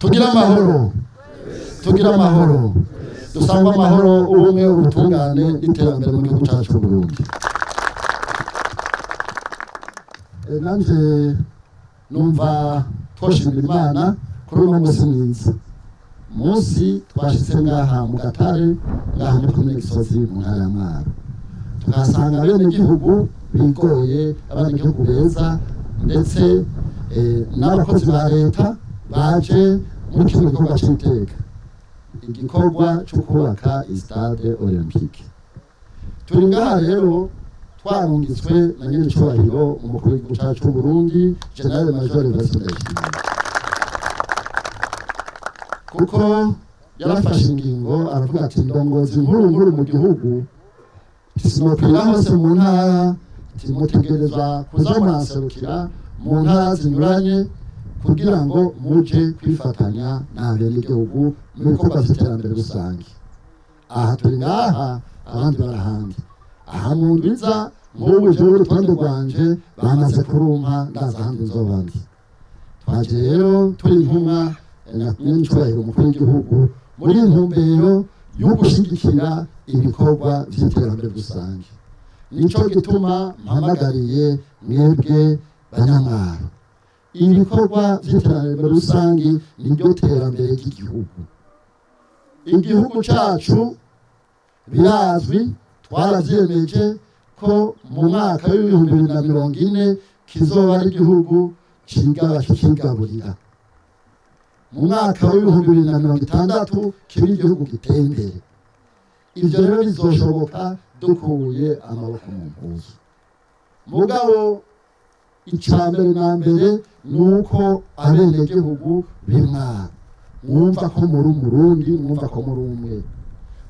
Tugire amahoro, tugire amahoro, dusangwe amahoro, ubumwe, ubutungane n'iterambere mu gihugu cyacu cy'u Burundi. Nanje numva twoshimira Imana kuri uno munsi mwiza, munsi twashitse ngaha mu Gatare, ngaha muri komine Gisozi, mu ntara ya Mwaro, tukahasanga abenegihugu bigoye, abanyagihugu beza, ndetse n'abakozi ba leta baje muri kino gikorwa c'iteka, igikorwa cyo kubaka stade olympique. Turi ngaha rero twarungitswe na nyenicubahiro umukuru w'igihugu cacu c'u Burundi, Général Major Evariste Ndayishimiye, kuko yarafashe ingingo aravuga ati: "Ndongozi nkuru nkuru mu gihugu, sinokwira hose mu ntara, timutegerezwa kuza muranserukira mu ntara zinyuranye kugira ngo muje kwifatanya n'abenegihugu mu bikorwa vy'iterambere rusange." Aha turi ngaha, abandi barahandi. Aha mu ndwiza nk'ubu jewe urutonde rwanje bamaze kurumpa, ndaza ahandi nzoba ndi. Twaje rero turi intumwa na nyenicubahiro umukuru w'igihugu muri intumbero yo gushigikira ibikorwa vy'iterambere rusange. Nico gituma mpamagariye mwebwe Banyamwaro: ibikorwa vy'iterambere rusange niryo terambere ry'igihugu. Igihugu cacu birazwi, twaravyemeje ko mu mwaka w'2040 kizoba ari igihugu cigaba kikigaburira, mu mwaka w'2060 kiba igihugu giteye imbere. Ivyo rero bizoshoboka dukuye amaboko mu mpuzu. Mugabo icya mbere na mbere ni uko abenegihugu b'Imwaro mwumva ko muri Umurundi, mwumva ko muri umwe,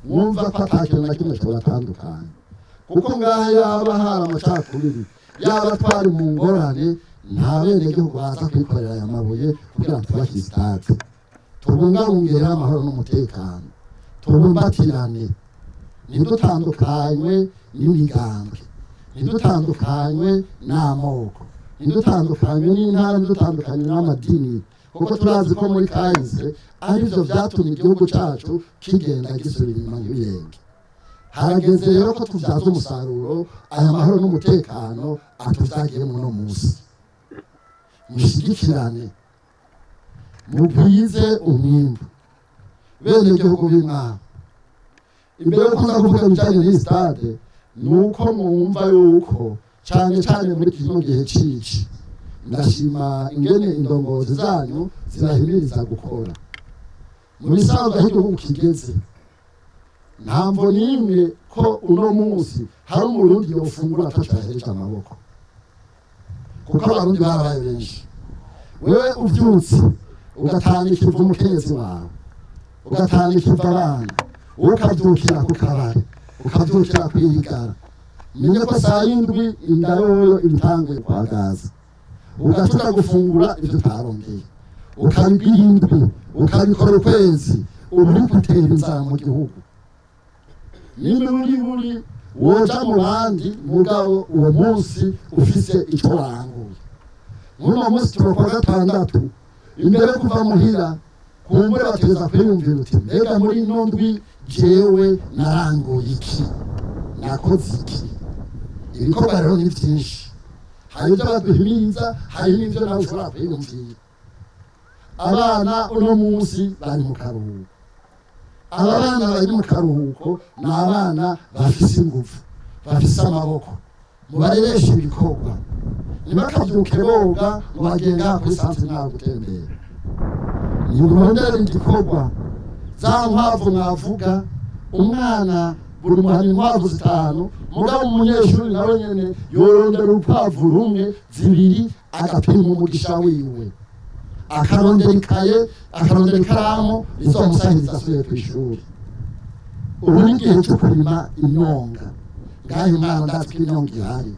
mwumva ko ata kintu na kimwe kibatandukanya, kuko ngaha yaba hari amacakubiri, yaba twari mu ngorane, nta benegihugu baza kwikorera aya mabuye kugira ngo twubake stade. Tubungabunge rero amahoro n'umutekano, tubumbatirane, ntidutandukanywe n'imigambwe, ntidutandukanywe n'amoko, ntidutandukanywe n'intara, ntidutandukanywe n'amadini, kuko turazi ko muri kahise arivyo vyatumye igihugu cacu kigenda gisubira inyuma ntibirenge. Harageze rero ko tubyaza umusaruro aya mahoro n'umutekano atuvyagiyemo uno munsi. Mushigikirane, mugwize umwimbu, bene igihugu b'Imwaro. Imbere yuko nza kuvuga ibijanye n'iyi stade, ni uko mwumva yuko cane cane muri kino gihe cici, ndashima ingene indongozi zanyu zibahimiriza gukora. Mu bisanzwe, aho igihugu kigeze, nta mvo n'imwe ko uno munsi hari Umurundi yofungura ataco yahereje amaboko, kuko Abarundi barabaye benshi. Wewe uvyutse ugatanga ikivu umukenyezi wawe, ugatanga ikivu abana, wowe ukavyukira ku kabari, ukavyukira kwirigara, menye ko saa 7 inda yoyo ibitanguye kwagaza, ugaca uja gufungura ivyo utarondeye, ukabigira indwi, ukabikora ukwezi, uba uri gutera inzara mu gihugu. N'imiburiburi woja mu bandi, mugabo uwo munsi ufise ico waranguye. Muri uno munsi tuba kuwa gatandatu, imbere yo kuva muhira kumbure bategeza kwiyumvira uti: "Mbega muri ino ndwi jewe naranguye iki? Nakoze iki?" Ibikorwa rero ni vyinshi. Hari ibyo baduhimiriza, hari n'ibyo nawe ushobora kwiyumvira. Abana uno munsi bari mu karuhuko. Aba bana bari mu karuhuko ni abana bafise ingufu, bafise amaboko. Mubarereshe ibikorwa, ntibakavyuke boga ngo bagenda kuri santere ntaho gutembera. Nimurondere igikorwa. Za nkwavu mwavuga, umwana buri muhana inkwavu zitanu, mugabo umunyeshuri nawe nyene yorondera urukwavu rumwe, zibiri, agapima umugisha wiwe, akarondera ikaye, akarondera ikaramu rizomusahiriza asubiye kw'ishuri. Ubu ni igihe cyo kurima imyonga. Ngaho Imana, ndazi ko imyonga ihari.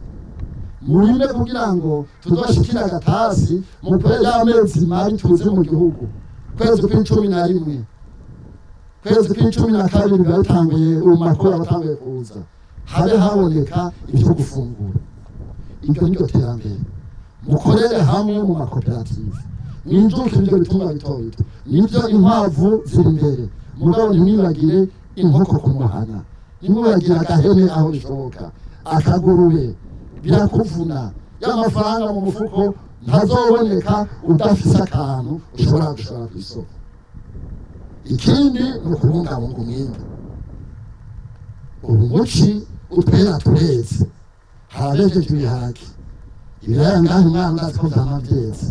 Murime kugira ngo tuzoshikire agatasi mu y'amezi mabi tuzi mu gihugu. Kwezi kw'11, kwezi kw'12 biba bitanguye, umakuru aba atanguye kuza, habe haboneka ibyo gufungura. Iryo niryo terambere. Mukorere hamwe mu makoperative. Mwijukire ibyo bitungwa bito bito, nibyo inkwavu ziri imbere, mugabo ntimwibagire inkoko ku muhana, ntimwibagire agahene aho bishoboka, akagurube. Birakuvuna, y'amafaranga mu mufuko ntazoboneka udafise akantu ushobora gushora ku isoko. Ikindi ni ukubungabunga umwimbu. Ubu muci utwera tureze, harabejeje ibiharage, ibiraya ngaho umwana ndazi ko vyama vyeze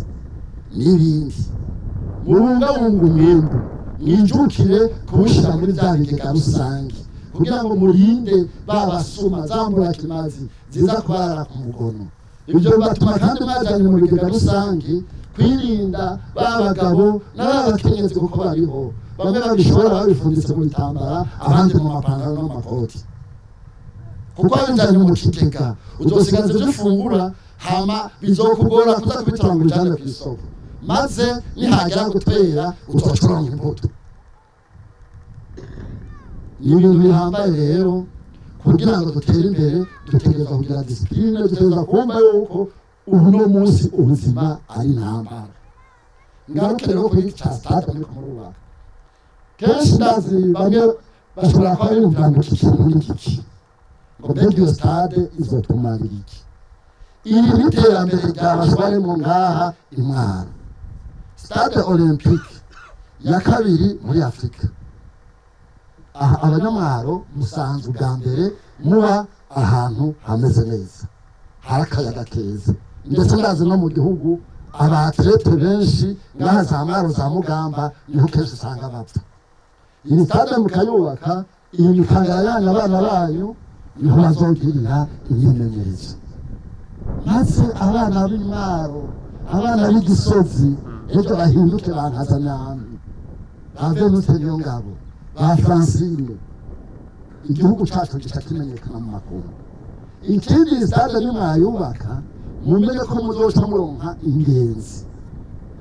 n'ibindi. Mubungabunga umwimbu, mwijukire kuwushyira muri bya bigega rusange kugira ngo murinde ba basuma za mburakimazi ziza kubarara ku mugono. Ibyo bibatuma kandi mwajyanye mu bigega rusange kwirinda ba bagabo n'aba bakenyezi, kuko bariho bamwe babishobora babifunditse mu bitambara, abandi mu mapantaro no mu makoti. Kuko babijyanye mu kigega, uzosigaza ibyo ufungura, hama bizokugora kuza kubitora ngo ubijyane ku isoko, maze nihagera gutera uzoca uronka imbuto. Ni ibintu bihambaye rero. Kugira ngo dutere imbere, dutegereza kugira discipline, dutegereza kumva yuko ubu no munsi ubuzima ari intambara. Ngaruke rero kuri ca stade muriko murubaka. Kenshi ndazi bamwe bashobora kuba biyumvira ngo iki kintu ni iki, ngo mbega iyo stade izotumarira iki? Iri ni iterambere ryabashwayemo ngaha i Mwaro. Stade olympique ya kabiri muri Afurika. Aha Abanyamwaro musanzwe ubwa mbere muba ahantu hameze neza, hari akayaga keza. Ndetse ndazi no mu gihugu aba athlètes benshi ngaha za Mwaro, za Mugamba, niho kenshi usanga bapfa. Iyi stade mukayubaka, iyi mikangara yanyu, abana banyu niho bazogirira imyimenyerezo, maze abana b'Imwaro, abana b'igisozi ejo bahinduke ba Nkazanyambi, ba Venute Niyongabo, ba Francine. Igihugu cyacu gica kimenyekana mu makungu. Ikindi, iyi stade nimwayubaka, mumenye ko muzoca muronka ingenzi.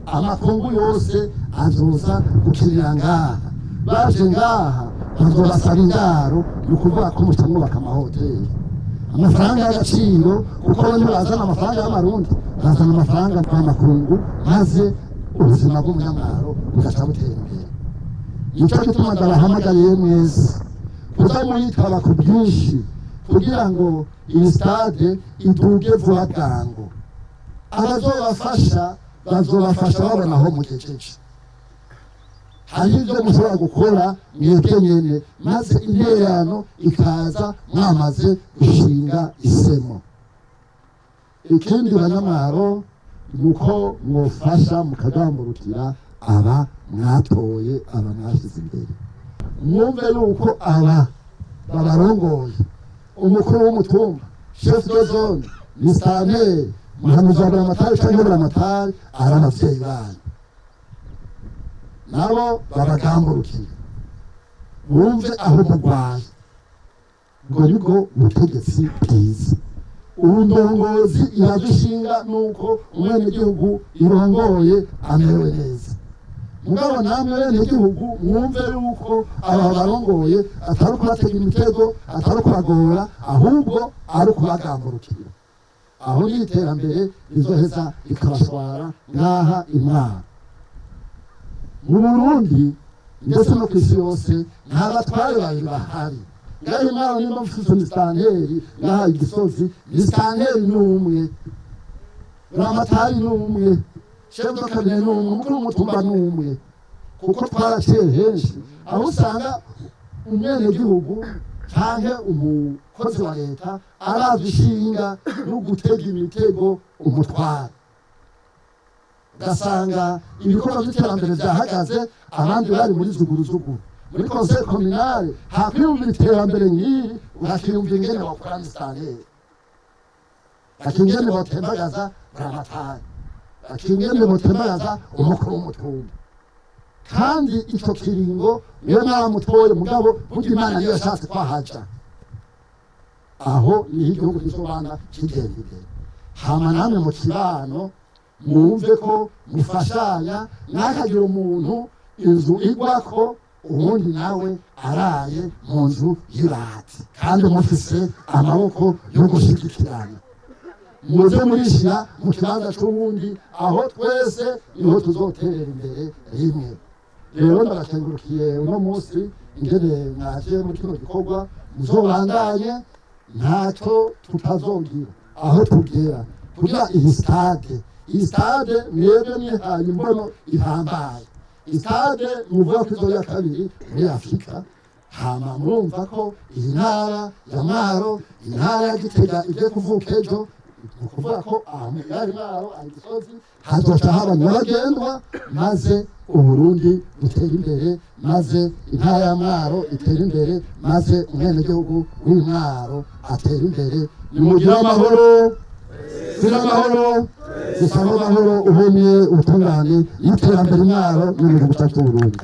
Amakungu yose azoza gukinira ngaha. Baje ngaha bazobasaba indaro, ni ukuvuga ko muca mwubaka amahoteli, amafaranga y'agaciro, kuko bo ntibazana amafaranga y'Amarundi, bazana amafaranga mvamakungu, maze ubuzima bw'Umunyamwaro bugaca butera imbere. Nicyo gituma ndabahamagariye mwese kuza muyitaba ku bwinshi kugira ngo iyi stade iduge vuba bwangu. Abazobafasha bazobafasha babona aho mugejeje. Hari ibyo mushobora gukora mwebwe nyene, maze intererano ikaza mwamaze gushinga isemo. Ikindi Banyamwaro, ni uko mwofasha mukagamburukira aba mwatoye, aba mwashyize imbere. Mwumve yuko aba babarongoye, umukuru w'umutumba, chef de zone, musitanteri, muhanuzi wa buramatari canke buramatari, ari abavyeyi banyu. Nabo babagamburukire, bumve aho murwaye. Ubwo nibwo butegetsi bwiza. Ubu ndongozi iradushinga nuko umwenegihugu irongoye amerewe neza. Mugabo namwe benegihugu mwumve yuko aba barongoye atari ukubatega imitego, atari ukubagora, ahubwo ari ukubagamburukira. Aho ni iterambere rizoheza rikabashwara ngaha i Mwaro, mu Burundi, ndetse no ku isi yose. Nta batware babiri bahari ngaha i Mwaro. Nimba mfise misitanteri, ngaha igisozi misitanteri ni umwe, buramatari ni umwe, chef de cabinet ni umwe, umukuru w'umutumba ni umwe. Kuko twaraciye henshi aho usanga umwenegihugu canke umukozi wa leta arazwa ishinga no gutega imitego umutware, ugasanga ibikorwa by'iterambere byahagaze, abandi bari muri zuguruzuguru muri conseil communal. Hakwiyumvira iterambere nk'iri, urakiyumvira ingene bakora misitanteri, bakingene botembagaza buramatari, bakingene botembagaza umukuru w'umutumba. Kandi ico kiringo niyo mwaramutoye, mugabo burya Imana niyo yashatse kwahaja. Aho niho igihugu kizobana kigenda imbere. Hama namwe mu kibano mwumve ko mufashanya, mwakagira umuntu inzu igwako, uwundi nawe araye mu nzu y'ibati, kandi mufise amaboko yo gushigikirana. Muze murishyira mu kibanza c'uwundi, aho twese niho tuzoterera imbere rimwe. Rero ndabakengurukiye uno munsi ingene mwaje muri kino gikorwa. Muzobandanye, ntacyo tutazogira aho tugera kugira iyi stade mwebwe mwihaye imbono ihambaye. Stade muvuga ko izoya kabiri muri Afurika. Hama murumva ko iyi ntara ya Mwaro, intara ya Gitega igiye kuvuka ejo, ni ukuvuga ko ahantu yari Mwaro ari Gisozi hazoca haba nyabagendwa, maze Uburundi butere imbere, maze intara ya Mwaro itere imbere, maze umwenegihugu w'Imwaro atere imbere. Nimugire amahoro, gira amahoro, dusabe amahoro, ubumwe, ubutungane n'iterambere Mwaro no mu gihugu cyacu cy'Uburundi.